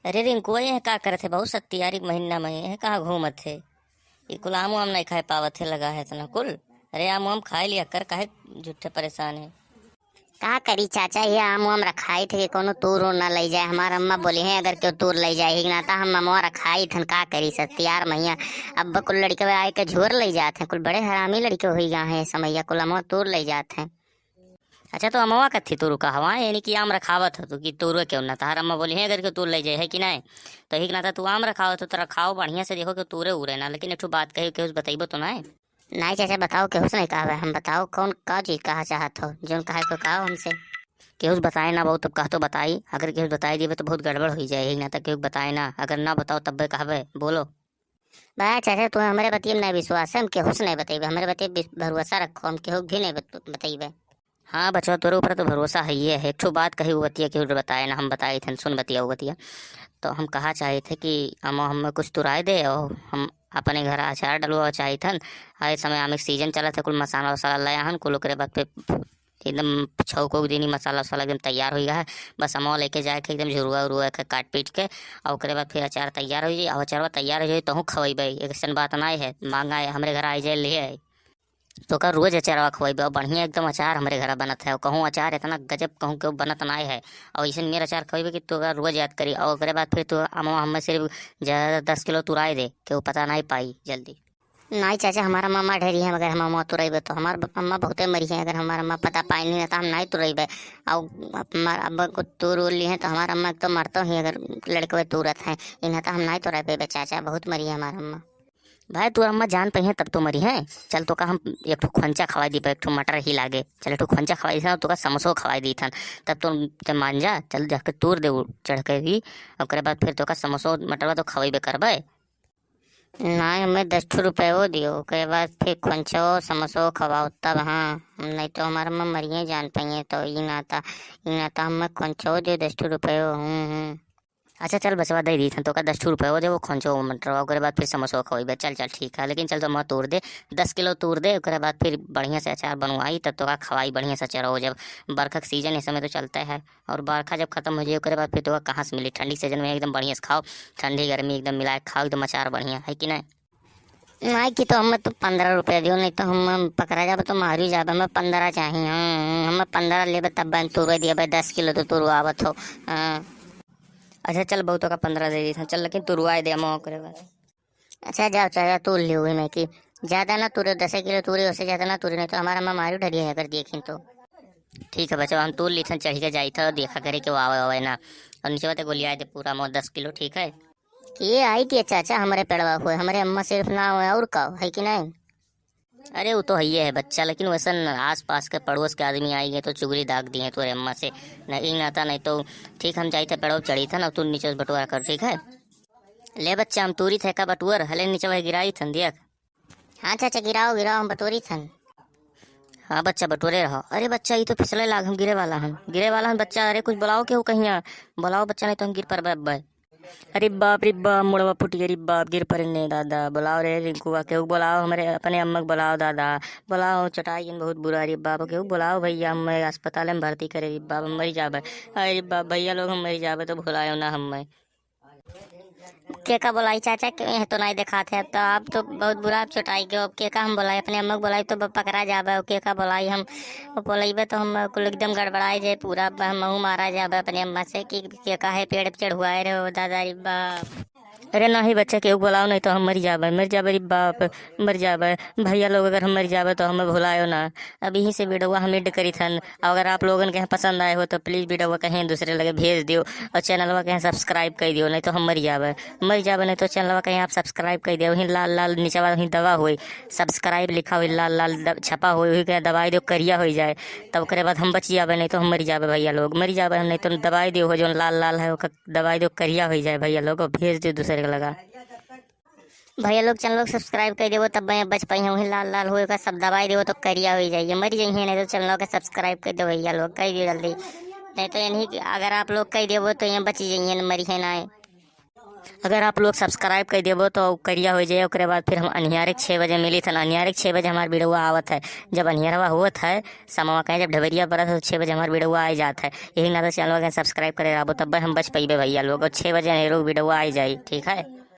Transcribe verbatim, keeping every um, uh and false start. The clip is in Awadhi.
अरे रिंकुआ, यह का करत है? बहुत सत्तियारी महीना में यह कहाँ घूमत है? ये कुल आम वाम नहीं खाए पावत है, लगा है इतना कुल। अरे आम वाम खाए लिया कर, काहे झूठे परेशान है? का करी चाचा, ये आम वाम रखाई थे कि कोनो तूर उर ना लई जाए। हमार अम्मा बोली है, अगर केहू तूर लई जाए, ही ना तो हम अमवा रखाई थन, का करी सत्तियार मैया। अब कुल लड़के आए के झोर लई जात हैं, कुल बड़े हरामी लड़के होई गा हैं समैया, कुल अमवा तूर लई जात हैं। अच्छा, तो अमवा कथी तूर कहवा, यानी कि आम रखावत हो तू कि तूर केहू ना? तहार अम्मा बोली है, अगर केहू तूर लई जाए, है कि नहीं? तो ही ना तो तू आम रखावत हो, तो रखाओ बढ़िया से, देखो केहू तूरे उरे ना। लेकिन एक ठो बात कही, केहू से बतैबो तो नहीं? नहीं चाचा, बताओ, केहू से नहीं कहबे हम। बताओ, कौन का चीज कहा चाहत हो, जोन कहे को कहो हमसे। केहू से बताए ना बाबू, तब कह तो बताई, अगर केहू से बताई देबे तो बहुत गड़बड़ हो जाए, ही ना तो केहू के बताए ना, अगर ना बताओ तब्बे कहबे, बोलो। बा चाचा, तू हमरे बतिये में नहीं विश्वास है, हम केहू से नहीं बतैबे, हमरे बतिये विस-, भरोसा रखो, हम केहू के भी नहीं बत-, बतैबे। हाँ बचवा, तोरे ऊपर तो भरोसा है, ये है। एक ठो बात कही, वो बतिया केहू के बताए ना, हम बताई थन, सुन बतिया, वो बतिया। तो हम कहा चाहे थे कि अमवा हमें कुछ तुराए दे और हम अपने घर अचार डलवा चाहे थन। आए समय आम के सीजन चलत है, कुल मसाला वसाला ले आहन, कुल ओकरे बाद पे एकदम छौक उक देनी, मसाला वसाला एकदम तैयार हो गया है। बस अमवा लेके जाए के एकदम झुरुआ उरुआ के काट पीट के, और ओकरे बाद फिर अचार तैयार हो जाई। और अचारवा तैयार हो जाई, तहूँ खवैबे, एक अइसन बात नाय है, मांगा है, हमरे घर आई जाए, ले आए। तोका रोज अचारवा खवैबे, और बढ़िया एकदम अचार हमरे घर बनत है। और कहूँ अचार इतना गजब कहूँ केहू बनत नाय है, और अइसन मेर अचार खवैबे कि तोका रोज याद करी। और ओकरे बाद फिर तो अमवा हमें सिर्फ ज्यादा दस किलो तुराए दे, केहू पता नाय पाई जल्दी। नाई चाचा, हमार अम्मा मर ढेरी है, अगर हम अम्मा तुरैबे तो हमार ब-, अम्मा बहुते मरी है। अगर हमार अम्मा पता पाई नहीं ना तो हम नाई तुरैबे। और हमार अब्बा को तूर उर ली है तो हमार अम्मा तो मरतो ही, अगर लड़कवे तूरत है, इन्हें तो हम नाई तुरै पेबे चाचा, बहुत मरी है हमार अम्मा। भाई, तोर अम्मा जान पई है तब तो मरी है। चल, तोका हम एक ठो खोंचा खवाई दी, एक ठो मटर ही लागे। चल, एक ठो खोंचा खवाई दी, तोका समोसो खवाई दी थन, तब तो ते मान जा। चल, जाके तूर दे उ चढ़ के भी, ओकरे बाद फिर तोका समोसो मटरवा तो खवैबे करबे। नाय, हमें दस ठो रुपयो दियो, ओकरे बाद फिर खोंचो समोसो खवाओ तब, हाँ, नहीं तो हमार अम्मा मरिए जान पइए, तो ई ना ता, ई ना ता, हमें खोंचो दियो दस ठो रुपयो। हम्म, हम्म। अच्छा चल बचवा, दे दी थन तोका दस ठो रुपयो दे, वो खोंचो मटरवा, ओकरे बाद फिर समोसो खवैबे। चल चल ठीक है, लेकिन चल तो अमवा तूर दे, दस किलो तूर दे, ओकरे बाद फिर बढ़िया से अचार बनवाई, तब तोका खवाई बढ़िया से अचार हो। जब बरखा के सीजन इस समय तो चलता है, और बरखा जब खत्म हो जाए ओकरे बाद फिर तोका कहाँ से मिली? ठंडी सीजन में एकदम बढ़िया से खाओ, ठंडी गर्मी एकदम मिला के खाओ, एकदम अचार बढ़िया, है कि नहीं? नाई कि तो हमें तो पन्द्रह रुपया दियो, नहीं तो हम, हम पकड़ा जाबे तो मारी जाबे। हमें पन्द्रह चाहिए, हाँ, हमें पन्द्रह लेबे तब बन तुरवा दिया भाई, दस किलो तो तुरवा आवत हो। हाँ। अच्छा चल, बहुत का पन्द्रह दे दी था, चल लेकिन तुरवाए दे हम ओकरे बाद। अच्छा जाओ चाचा, तूर लियो वही में कि ज्यादा ना तुरे, दस किलो तुरे, उससे ज्यादा ना तुरे, नहीं तो हमार अम्मा मारी डरी है अगर देखिन तो। ठीक है बचवा, हम तूर ली था, चढ़ के जाई था, देखा करे कि वो आवे आवे ना। और नीचे बात गोलियाए दे पूरा मो दस किलो, ठीक है? के आई के चाचा हमरे पेड़वा हुए, हमरे अम्मा सिर्फ ना हुए, और का है कि नहीं? अरे वो तो हइये है बच्चा, लेकिन वैसन आस पास के पड़ोस के आदमी आई गए तो चुगली दाग दी है तोरे अम्मा से। नहीं नाता नहीं तो ठीक, हम जाई थे पेड़वा चढ़ी था ना, तू नीचे से बटुआ कर, ठीक है? ले बच्चा, हम तूरी थे का बटुअर, हले नीचे वह गिराई थन दिया। हाँ चाचा, गिराओ गिराओ, हम बटोरी थन। हाँ बच्चा, बटोरे रहो। अरे बच्चा, ये तो फिसले लाग, हम गिरे वाला हन, गिरे वाला हन बच्चा। अरे कुछ बुलाओ केहू कहिया, बुलाओ बच्चा, नहीं तो हम गिर पड़बे अब्बे। अरे बाप रे बाप, मुड़वा फूट गया रे बाप, गिर पड़ने दादा। बुलाओ रे रिंकुआ, केहू बुलाओ, हमरे अपने अम्मा के बुलाओ दादा, बुलाओ, चटाई गन बहुत बुरा रे बाप, केहू बुलाओ भैया, हम अस्पताल में भर्ती करे रे बाप, हम मरी जाबे। अरे बाप, भैया लोग, हम मरी जाबे तो भुलायो ना हमें। के का बोलाई चाचा, के यह तो नहीं देखात है, अब तो आप तो बहुत बुरा आप चोटाई गयो। अब के का हम बोलाई, अपने अम्मा के बोलाई तो ब-, पकड़ा जाबे। अब के का बोलाई हम, अब बोलैबे तो हम कुल एकदम गड़बड़ाए जाए पूरा, अब हम महू मारा जाबे अपने अम्मा से कि के का है पेड़ पे चढ़ुआए रहे हो दादा रे बाप। अरे नहीं बच्चा, केहू बोलाओ नहीं तो हम मर जाबे, मर जाबे रे बाप, मर जाबे। भैया लोग, अगर हम मर जाबे तो हमें भुलायो ना। अब यहीं से वीडियो हम एंड करी थन। और अगर आप लोगन के यहाँ पसंद आए हो तो प्लीज वीडियो कहीं दूसरे लगे भेज दियो और चैनलवा कहीं सब्सक्राइब कर दियो, नहीं तो हम मर जाबे, मर जाबे। नहीं तो चैनलवा कहीं आप सब्सक्राइब कर दियो, वहीं लाल लाल नीचे वाला वहीं दवा हुई, सब्सक्राइब लिखा हुई लाल लाल दब-, छपा हुई, वही कहीं दबाई दियो, करिया हो जाए, तब ओकरे बाद हम बच जाबे, नहीं तो हम मर जाबे भैया लोग, मर जाबे हम। नहीं तो दबाई दियो हो जो लाल लाल है, ओकर दबाई दियो, करिया हो जाए भैया लोग, और भेज दियो दूसरे के लगा। भैया लोग, चैनल को सब्सक्राइब कर देबो, तब मैं बच पाई हूँ। वही लाल लाल होए का सब दबाई देबो तो करिया हो जाइए, मर जाइए। नहीं तो चैनल को सब्सक्राइब कर दो भैया लोग, कर दियो जल्दी। नहीं तो इन्हीं की, अगर आप लोग कर देबो तो ये बच जाइए, मरी है ना। अगर आप लोग subscribe कर देबो तो करिया हो जाए, ओकरे बाद फिर हम अन्हियारे के छः बजे मिली थन। अन्हियारे के छः बजे हमार वीडियो आवत है, जब अन्हियरवा होत है, समवा कहें जब ढबेरिया बरत है, तो छः बजे हमार वीडियो आ जात है। यही नाते channel के subscribe करे रहबो, तब हम बच पइबे भैया लोग, और छः बजे अन्हेरो वीडियो आ जाई, ठीक है।